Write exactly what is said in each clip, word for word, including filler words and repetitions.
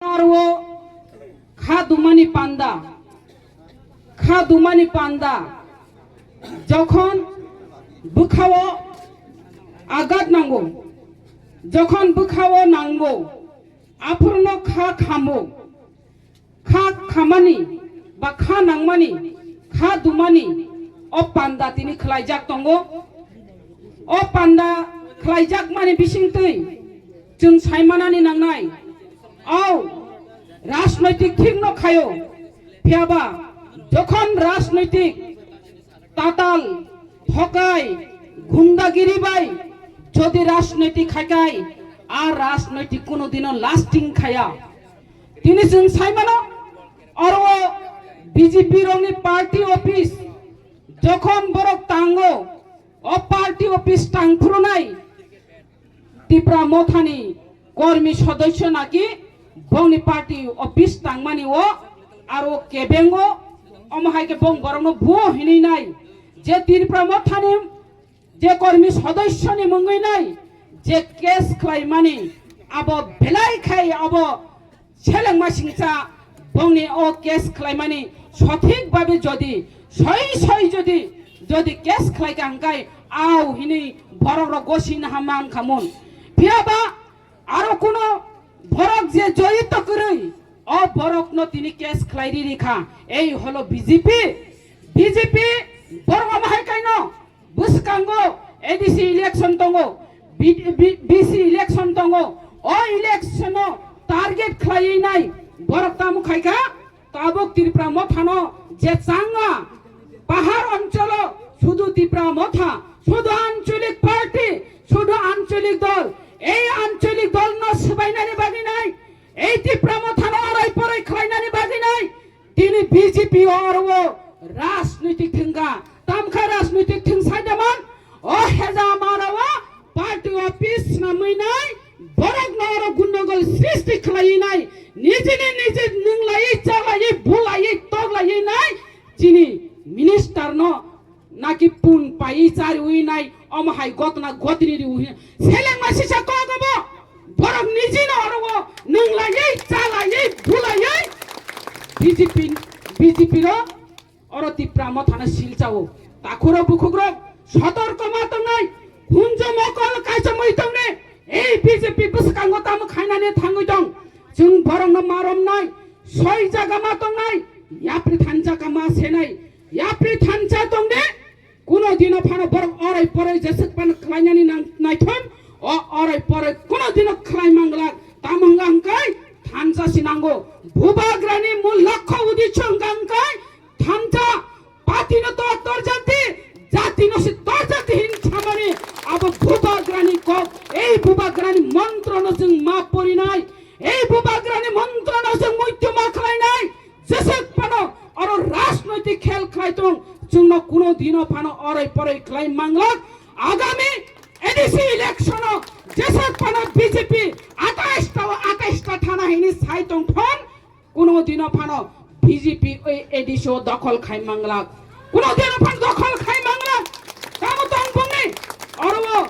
Aro kha dumani panda, kha dumani panda, jokhon bwkhao agat nango, jokhon bwkhao nango, aphurno kha khamo, kha khamani ba kha nangmani, kha dumani o panda tini khlaijak tongo. O panda khlaijakmani bisingtwi chwng saimanani nangnai, o rajnoitik thikno khaio, phiyaba jokhon rajnoitik tatal, thokai, gundagiri bai jodi rajnoitik khaikai, a rajnoitik kuno dino lasting khaya. Tini chwng saimano, oro B J P rokni party office jokhon borok tango, o party office tangphurunai Tipra Mothani kormi sodosyo naki bongni party office tangmani o aro kebengo, omo hai khe bong borokno buo hinwi nai je Tipra Mothani je kormi sodosyoni mungwi nai je case khlaimani abo belai khai abo selengma singcha bongni o case khlaimani sothik babe jodi soi soi jodi jodi case khlaika hwnkhe au hinwi borok rok gosi naha man khamun. Phiyaba aro kuno borok je joyito kwrwi o borokno tini case khlai riri kha. Ei holo B J P, B J P borok omo hai kaino bwskango A D C election tongo, B-, B-, B C election tongo, o election o target khlaiwi nai borok tamo khaikha, tabuk Tripura Mothano je changa pahar oncholo sudu Tripura Motha, sudu ancholik party, sudu ancholik dol, ei ancholik dolno swbainani bagwi nai, ei Tripura Mothano arai porai khlainani bagwi nai, tini B J P o oro o rajnitik thwngkha, tamkha rajnitik thwngsaida man, o heza mara o party office swnamwi nai, borok no oro gundogol srishti khlaiwi nai, nijini niji nwnglaiwi chalaiwi bulaiwi toklaiwi nai, chini minister no naki pun paiwi chariwi nai, omo hai gotna gotini riwi selengma sisa kok obo. Borok nijino oro o nwnglaiwi chalaiwi bulaiwi B J P, B J P ro oro Tipra Mothano silchao. Takhuro bukhukrok sotorko ma tongnai, hunjo mokol kaisa mui tongne, ei B J P bwskango tamo khainani thangwi tong. Chwng borokno ma romnai, soi jaga ma tongnai, yapri thansa ka ma senai, yapri thansa tongne, kuno dino phano borok orai porai jeswk phano khlainani nang-, naithon, o orai porai kuno dino khlai manglak, tamo hwnga hwnkhe thansa sinango, bubagrani mul lokho uddesho hwnga hwnkhe thansa, patino to torjati, jatino se torjati hin samani, abo bubagrani kok, ei bubagrani montrono chwng ma porinai, ei bubagrani montrono chwng muitu ma khlainai, jeswk phano oro rajnoitik khel khlai tong, chwngno kuno dino phano orai porai khlai manglak, agami A D C election o jeswk phano B J P atais ta o atais ta thana hini sai tong thon, kuno dino phano B J P oi A D C o dokhol khai manglak. Kuno dino phano dokhol khai manglak. Tamo tong bongni. Oro o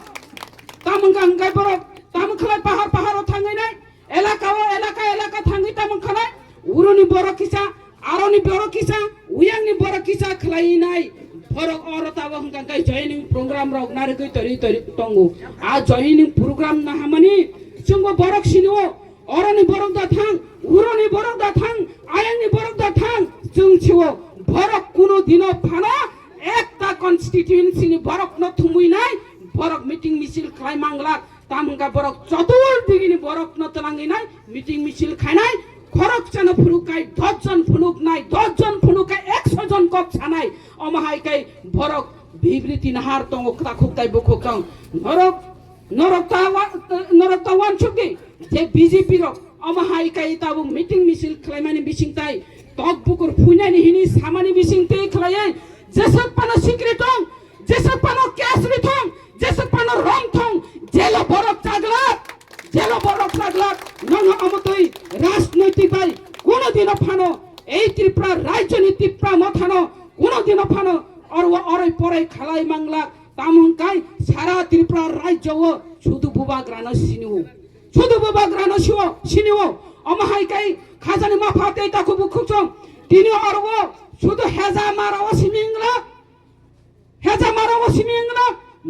tamo hwnka hwnkai borok. Tamo khlai pahar pahar o thangwi nai. Elaka o elaka elaka thangwi tamo khlai. Uroni borok kisa, aroni borok kisa, uyangni borok kisa khlai nai. Borok oro tabo hwnka hwnkai joining program rok narigwi tori tori tongo. A joining program nahamani chwngbo borok sini o. Oroni borok da thang, uroni borok da thang, ayangni borok da thang, chwng sio borok kuno dino phano ekta constituency ni borok no thumui nai, borok meeting misil khlai manglak, tam hwnka borok chotul digini borok no twlangwi nai, meeting misil khainai, khorok chano phunuk kai dos jon phunuk nai, dos jon phunuk kai ekso jon kok sanai, omo hai kai borok bibriti nahar tongo, kwtakhuk tai bukhuk tong, norok, norok ta wa-, norok ta wansuk di. Je B J P rok omo hai kai tabuk meeting misil khlaimani bising tai tok bukur phuinani hini samani bising tei khlaiwi jeswk phano sikri tong, jeswk phano case ri thong, jeswk phano rom thong, jelo borok chaglak, jelo borok chaglak, nono omo twi rajnoitik bai kuno dino phano ei Tripura rajyoni Tipra Mothano kuno dino phano oro orai porai khalai manglak, tamo hwnkai sara Tripura rajyo o sudu bubagrano sinio. Sudu bubagrano siwo, sinio. Omo hai kai khajani mapha tei takhuk bukhuk chwng. Tini oro o sudu heza mara o simi wngla. Heza mara o simi wngla.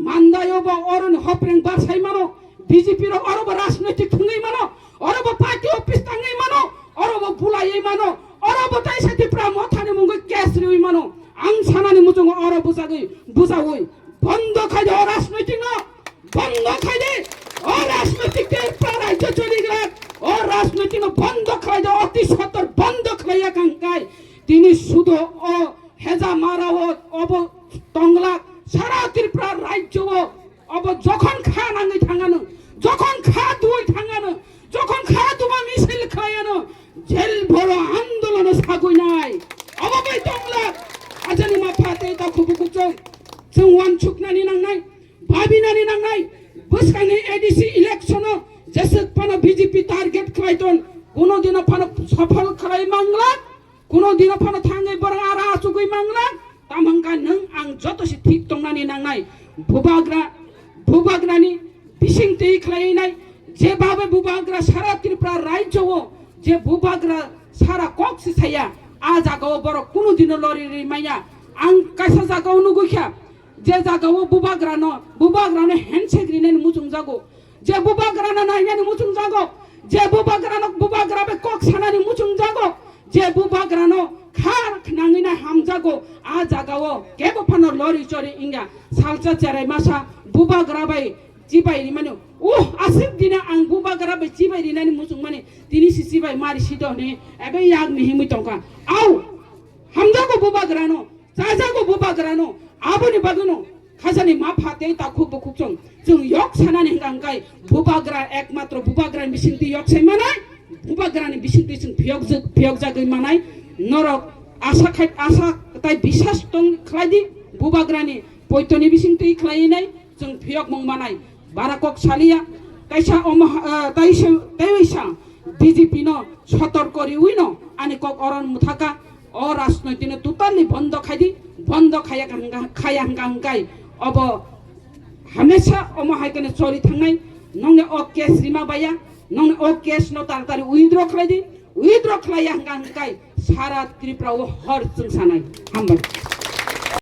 Mandai o bo oroni hopreng barsai mano. B J P rok oro bo rajnoitik thwngwi mano. Oro bo party office tangwi mano. Oro bo bulaiwi mano. Oro bo taisa Tipra Mothani mungwi case riwi mano. Ang sanani muchungo oro bujagwi, bujawi. Bondo khai de o rajnoitik no. Bondo khai de. O rajnoitik Tripura rajyo choligra. O rajnoitik no bondo khai de. Oti sotor bondo khlaiya kangkai. Tini sudo o heza mara o obo tongla. Sara Tripura rajyo o obo jokhon kha nangwi thangano. Jokhon kha duwi thangano. Jokhon kha duma misil khlaiano. Jel boro andolono sagwi nai. Obo bai tongla. Ajani mapha tei takhuk bukhuk chwng. Chwng wansuknani nangnai. Babinani nangnai, bwskangni A D C election-o jeswk phano B J P target khlai ton, kuno dino phano sophol khlai mangla, kuno dino phano thangwi borok ara achugwi mangla, tamo hwnkha nwng ang joto se thik tongnani nangnai. Bubagra, bubagrani bising twi khlai nai, je babe bubagra sara Tripura rajyo-o, je bubagra sara kok se saya, a jaga-o borok kuno dino lori ri manya. Ang kaisa jaga-o nugwi kha, je jaga-o bubagrano, bubagrano handshake rinani muchungjago, je bubagrano nainani muchungjago, je bubagrano, bubagra bai kok sanani muchungjago, je bubagrano kha khnangwina hamjago, a jaga-o kebo phano lori chori wngya. Salsa cherai masa bubagra bai chibai rimani, uh, aswk dina ang bubagra bai chibai rinani muchungmani, tini si chibai mari sito hwnwi ebe yakni himwi tongkha. Au, hamjago bubagrano, chajago bubagrano, aboni bagwino khajani mapha tei takhuk bukhuk chwng, chwng yok sanani hwnkha hwnkhe bubagra ekmatro bubagrani bisingtwi yok sai manai, bubagrani bisingtwi chwng phiyok jwk-, phiyokjagwi manai. Norok asa khai, asa tai bisas tong khlaidi, bubagrani poitoni bisingtwi khlai nai chwng phiyokmung manai. Bara kok saliya, kaisa omo, ah, taisa, taisa B J P no sotorko riwi no ani kok oron muthaka. O rajnoitik no totally bondo khai di, bondo khaya hwnkha, khaya hwnkha hwnkhe obo hamesa omo hai kheno choli thangnai. Nongni o case rima baya, nongni o case no taratari withdraw khlai di, withdraw khlaiya hwnkha hwnkhe sara Tripura o hor chwng sanai. Hambai.